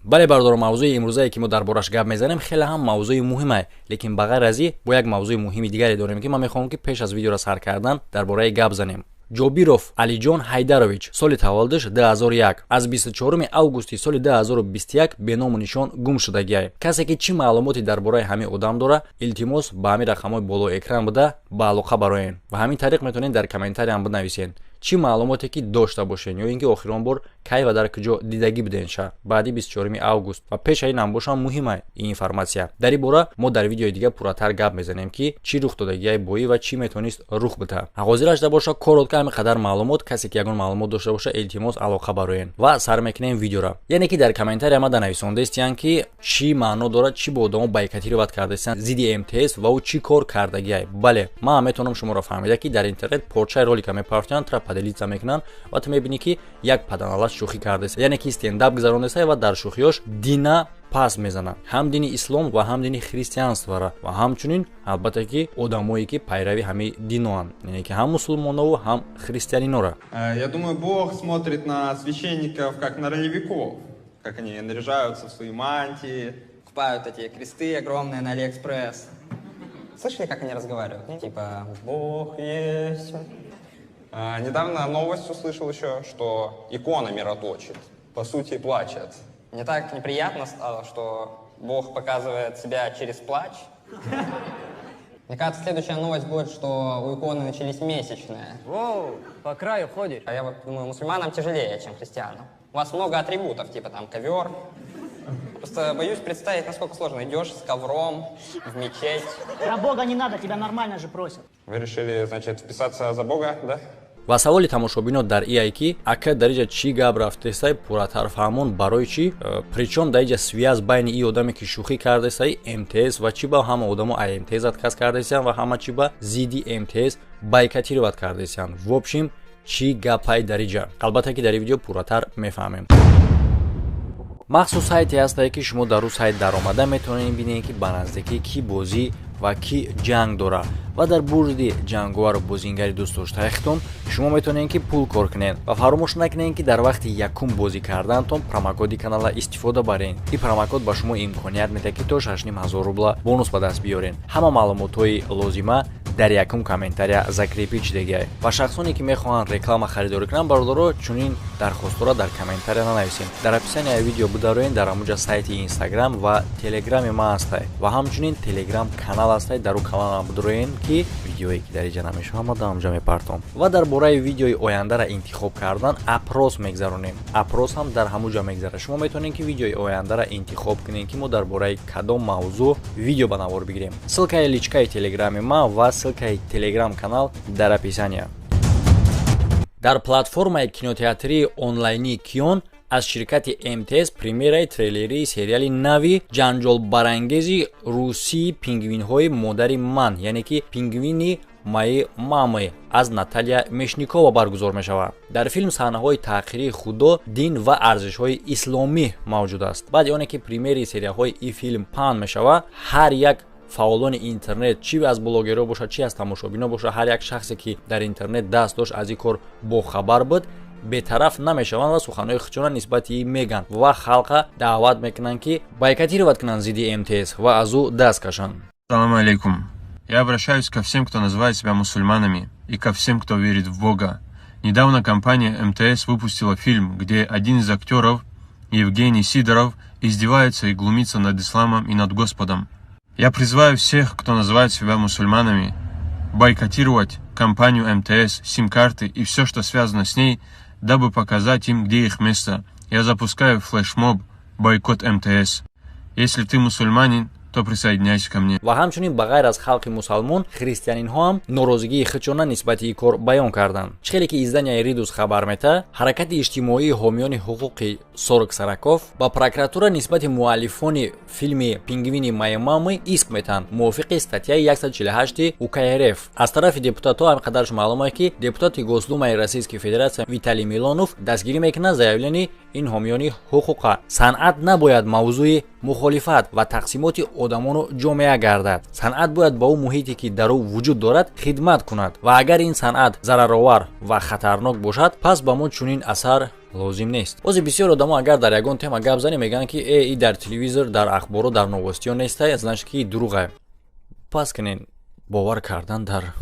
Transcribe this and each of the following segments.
Бале, бародаро, мавзӯи имрӯзае, ки мо дар бораш гап мезанем, хеле ҳам мавзӯи муҳиме, лекин ба ғайр аз ин бо як мавзӯи муҳими дигаре дорем, ки ман мехоҳам, ки пеш аз видеоро сар кардан дар бораи гап занем. Ҷобиров Алиҷон Ҳайдарович, соли таваллудаш 2001, аз 24 августи соли 2021 беному нишон гум шудагиай. Касе ки чӣ маълумоте дар бораи ҳамин одам дора, илтимос, ба ҳамин рақамҳои болои экран буда ба алоқа бароен ва ҳамин тариқ метавонед дар комментариям бинависед, чӣ маълумоте ки дошта бошен ё ин ки охирон бор кай ва дар куҷо дидагӣ буденша баъди 24 август. Ва пеш аз ин ҳам бошам, муҳима ин информатсия. Дар ин бора мо дар видеои дига пурратар гап мезанем, ки чӣ рух додагиай боӣ ва чӣ метавонист рух бита. Ҳозирашда боша, коротко ҳамин қадар маълумот. Касе ки ягон маълумот дошта боша, илтимос, алоқа бароен. Ва сар мекунем видеора. Яъне ки дар комментария ма нависондаистиянд, ки чӣ маъно дорад, чӣ бо одамо бойкотировать кардаистиянд зидди МТС ва ӯ чӣ кор кардагиай. Бале, ман метавонам шуморо фаҳмида, ки дар интернет порчаи ролика мепартоянд, тра поделиться мекунанд ва ту мебинӣ, ки як паданалат шӯхӣ кардааст, яъне ки стендап гузарондаста ва дар шӯхиёш дина пас мезанад, ҳам дини ислом ва ҳам дини христианствора ва ҳамчунин, албатта, ки одамое ки пайрави ҳамин диноанд, яъне ки ҳам мусулмонову, ҳам христианинора. Я думаю, Бог смотрит на священников, как на ролевиков, как они наряжаются в свои мантии. Покупают эти кресты огромные на Алиэкспресс. Слышали, как они разговаривают? Типа, Бог есть. Недавно новость услышал еще, что икона мироточит. По сути, плачет. Мне так неприятно стало, что Бог показывает себя через плач. Мне кажется, следующая новость будет, что у иконы начались месячные. Воу, по краю ходишь. А я вот думаю, мусульманам тяжелее, чем христианам. У вас много атрибутов, типа там ковер. Просто боюсь представить, насколько сложно. Идешь с ковром в мечеть. Про Бога не надо, тебя нормально же просят. Вы решили, значит, вписаться за Бога, да? Ва саволи тамошобинот дар ие, ки ака, дар иҷа чӣ гап рафтесай, пурратар фаҳмон, барои чӣ, причём дар иҷа связь байни и одаме, ки шӯхӣ кардесай, МТС ва чӣ ба ҳама одамо МТС отказ кардесиян ва ҳама чӣ ба зидди МТС бойкотировать кардесиян. В общем, чӣ гапай дар иҷа? Албатта ки дар ин видео пурратар мефаҳмем. Махсус сайте ҳастае, ки шумо дар ӯ сайт даромада метавонед бинед, ки ба наздикӣ кӣ бозӣ ва кӣ ҷанг дорад ва дар бурди ҷанговару бозингари дӯстдоштаи худтон шумо метавонед, ки пул кор кунед. Ва фаромӯш накунед, ки дар вақти якум бозӣ карданатон промокоди канала истифода баред. Ин промокод ба шумо имконият медиҳад, ки то 6500 рубла бонус ба даст биёред. Ҳама маълумотҳои лозима дар якум комментария закрепить шудагиай. Ва шахсоне ки мехоҳанд реклама харидорӣ кунанд, бародаро, чунин дархостҳоро дар комментария нанависем. Дар описанияи видео бидароен, дар ҳамуҷа сайти Инстаграм ва Телеграми ман ҳастай ва ҳамчунин Телеграм канал ҳастай. Дар ӯ каналам бидароен, ки видеое ки дар иҷа намешавад, ма дар ҳамҷа мепартом. Ва дар бораи видеои ояндара интихоб кардан опрос мегзаронем. Опрос ҳам дар ҳамуҷа мегзарад. Шумо метавонед, ки видеои ояндара интихоб кунед, ки мо дар бораи кадом мавзӯъ видео ба навор бигирем. Ссылкаи личкаи Телеграми ман ва ссылкаи Телеграм канал дар описания. Дар платформаи кинотеатрии онлайнии Кион аз ширкати МТС премьераи трейлерии сериали нави ҷанҷолбарангези русии «Пингвинҳои модари ман», яъне ки «Пингвины моей мамы» аз Наталья Мешникова баргузор мешавад. Дар филм саҳнаҳои таҳқирии Худо, дин ва арзишҳои исломӣ мавҷуд аст. Баъди оне ки премьераи серияҳои ин филм паҳн мешавад, ҳар як фаъолони интернет, чӣ аз блогерҳо бошад, чӣ аз тамошобино бошад, ҳар як шахсе ки дар интернет даст дошт, аз ин кор бохабар буд, бетараф намешаванд ва суханҳои худшона нисбати ин мегӯянд ва халқа даъват мекунанд, ки бойкотировать кунанд зидди МТС ва аз ӯ даст кашанд. Салам алейкум. Я обращаюсь ко всем, кто называет себя мусульманами, и ко всем, кто верит в Бога. Недавно компания МТС выпустила фильм, где один из актеров, Евгений Сидоров, издевается и глумится над исламом и над Господом. Я призываю всех, кто называет себя мусульманами, бойкотировать компанию МТС, сим-карты и все, что связано с ней, дабы показать им, где их место. Я запускаю флешмоб «Бойкот МТС». Если ты мусульманин, то присоединяйся ко мне. Ва ҳамчунин, ба ғайр аз халқи мусалмон, христианинҳо ҳам норозигии худшона нисбати ин кор баён карданд. Чӣ хеле ки изданияи Ридус хабар метаҳад, ҳаракати иҷтимоии ҳомиёни ҳуқуқи Сорок Сороков ба прокуратура нисбати муаллифони филми «Пингвины моей мамы» иск метаҳанд мувофиқи статьяи 148 УК РФ. Аз тарафи депутатҳо ҳам қадарш маълум, ки депутати Госдумаи Российской Федерация Виталий Милонов дастгирӣ мекунад заявление ин ҳомиёни ҳуқуқа. Санъат набояд мавзӯи мухолифат ва тақсимоти одамону ҷомеа гардад. Санъат бояд ба ӯ муҳите, ки дар ӯ вуҷуд дорад, хидмат кунад ва агар ин санъат зараровар ва хатарнок бошад, пас ба мо чунин асар Лозим нест. Бози бисёр одамо, агар дар ягон тема гап занӣ, мегӯянд, ки э, и дар телевизор, дар ахборо, дар новостиҳо нестай, значит, ки дурӯғае. Пас кунен бовар кардан дар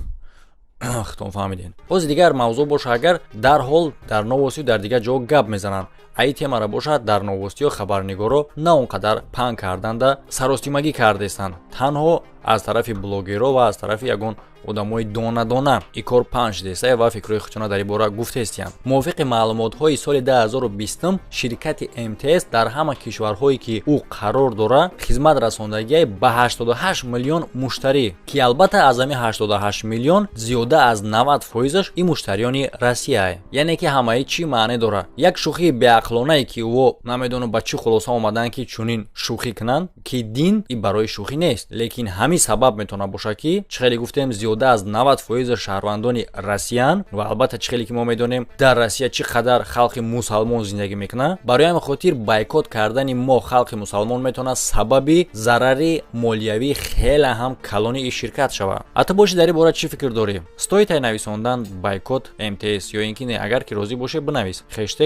хитон, фаҳмиден. Бози дигар мавзӯъ боша, агар дарҳол дар новостию дар дигар ҷо гап мезананд. Аи темара бошад, дар новостиҳо хабарнигоро на он қадар паҳн карданда саростимагӣ кардестанд. Танҳо аз тарафи блогерро ва аз тарафи ягон одамои дона-дона и кор паҳн шудеста ва фикрҳои худшона дар ин бора гуфтестиянд. Мувофиқи маълумотҳои соли 2020, ширкати МТС дар ҳама кишварҳое, ки ӯ қарор дорад, хизмат расондагиай ба 88 миллион муштарӣ, ки албатта аз ҳами 88 миллион зиёда аз 90 фоизаш ин муштариёни Россияе. Яъне ки ҳамаи чӣ маъне дорад? Як шӯхии беақлонае, ки ӯ намедонам ба чӣ хулоса омаданд, ки чунин шӯхӣ кунанд, ки дин и барои шӯхӣ нест, лекин ҳамин сабаб метавонад бошад, ки чӣ хеле гуфтем, зиёда аз 90% шаҳрвандони Россиян. Ва албатта, чӣ хеле ки мо медонем, дар Россия чӣ қадар халқи мусалмон зиндагӣ мекунад. Барои ҳамин хотир бойкот кардани мо халқи мусалмон метавонад сабаби зарари молиявии хеле ҳам калони ин ширкат шавад. А ту бошӣ, дар ин бора чӣ фикр дорӣ? Стоит ай нависондан «бойкот МТС» ё ин ки не? Агар ки розӣ бошед, бинавис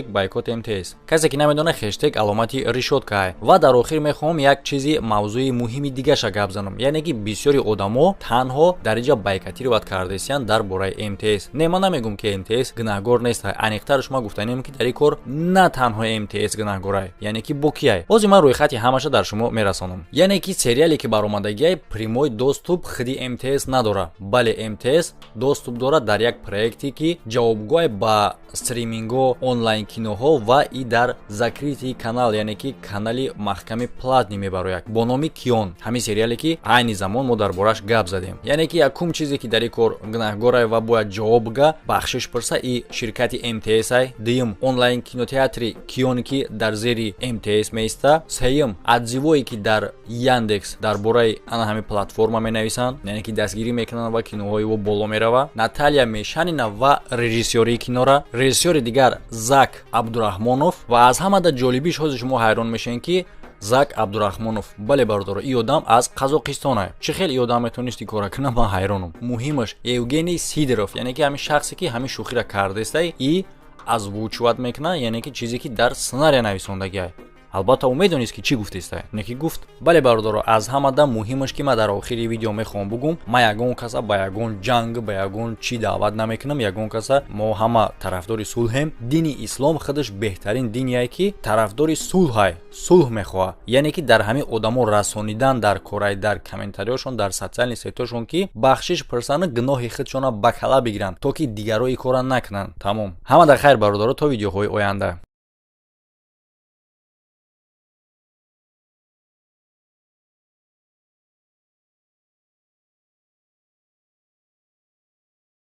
#бойкотМТС. Касе ки намедонад, хештег аломати решёткае. Ва дар охир мехоҳам як чизи мавзӯи муҳими дигаша гап занам, яъне ки бисёри одамо танҳо дар инҷа бойкотировать кардесиянд дар бораи МТС. Не, ман намегӯм, ки МТС гунаҳгор нест. Аниқтар шумо гуфтанем, ки дар ин кор на танҳо МТС гунаҳгорай, яъне ки бо кияй. Ҳозир ман рӯйхати ҳамаша дар шумо мерасонам. Яъне ки сериале ки баромадагиай, прямой доступ худи МТС надорад. Бале, МТС доступ дорад дар як проекте, ки ҷавобгӯҳ ба стримингҳо, онлайн киноҳо ва и дар закрытый канал, яъне ки канали маҳками платный мебарояд бо номи «Кион», ҳамин сериале, ки айни замон мо дар бораш гап задем. Яъне ки якум чизе, ки дар ин кор гунаҳгорай ва бояд ҷавоб га, бахшиш пурса, и ширкати МТС-ай. Дуюм, онлайн кинотеатри «Кион», ки дар зери МТС меиста. Сеюм, отзывое, ки дар Яндекс дар бораи ана ҳамин платформа менависанд, яъне ки дастгирӣ мекунанд ва киноҳои ӯ боло мерава. Наталия Мешанина ва режиссёрии кинора, режиссёри дигар Зак Абдурахмонов. Ва аз ҳамада ҷолибиш, ҳозир шумо ҳайрон мешавед, ки Зак Абдурахмонов, бале, бародаро, и одам аз Қазоқистонае. Чӣ хел и одам метавонист ин кора кунад, ман ҳайронам. Муҳимаш, Евгений Сидоров, яъне ки ҳамин шахсе, ки ҳамин шӯхиро кардестай, и озвучивать мекунад, яъне ки чизе, ки дар сценария нависондагиай. Албатта, ӯ медонист, ки чӣ гуфтеста, не ки гуфт. Бале, бародаро, аз ҳамада муҳимаш, ки ман дар охири видео мехоҳам бугум: ман ягон каса ба ягон ҷанг, ба ягон чӣ даъват намекунам, ягон каса. Мо ҳама тарафдори сулҳем. Дини ислом худаш беҳтарин диние, ки тарафдори сулҳай, сулҳ мехоҳад. Яъне ки дар ҳамин одамо расонидан дар корай, дар комментариёшон, дар социальный сетьошон, ки бахшиш пурсанд, гуноҳи худшона ба кала бигиранд, то ки дигарро ин кора накунанд. Тамом, ҳама дар хайр, бародаро, то видеоҳои оянда.